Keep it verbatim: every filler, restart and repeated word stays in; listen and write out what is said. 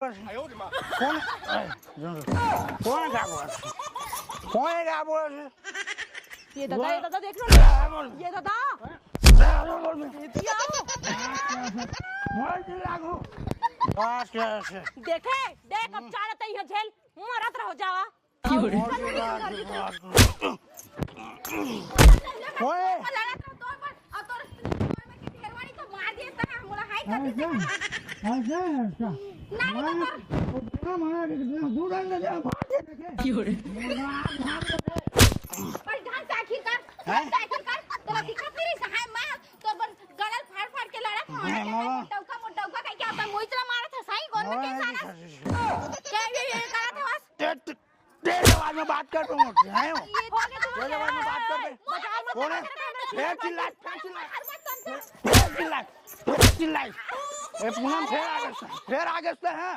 कौन? कौन है क्या बोल? कौन है क्या बोल? ये दादा, ये दादा, देख लो। ये दादा। देखे, देख, अब चालत है यहाँ झेल, मरत रहो जावा। ओए। लड़त रहो, तोर पर, और तोर, तोर में के ढेरवानी तो मार दिए तना, मोला हाय कर दे। ऐसा, ऐसा है इसका। नहीं, नहीं, तो तोर इतना मारा कि इतना दूर अंदर जा, भाग के देखे। भाग, भाग के देखे। पर ढंग से आखिर कर, हैं? ढंग से आखिर कर, तोरा दिक्कत नहीं रही, हाय मार, तोर पर गड़ल फाड़ फाड़ के लड़त हूँ। मैं मारा। मोटौका, मोटौका कह के अपन मुई इतना मारत है, सही गोर में मोरा के नहीं सारा। खासी। क्या ये, ये करत है बस? तेज आवाज में बात कर तू मुझसे, हैं? तेज आवाज में बात कर बे। कौन है? फेर चिल्ला, फेर चिल्ला। फेर चिल्ला, फेर चिल्ला। ए पूनम, फेर आगे से, फेर आगे से, हैं?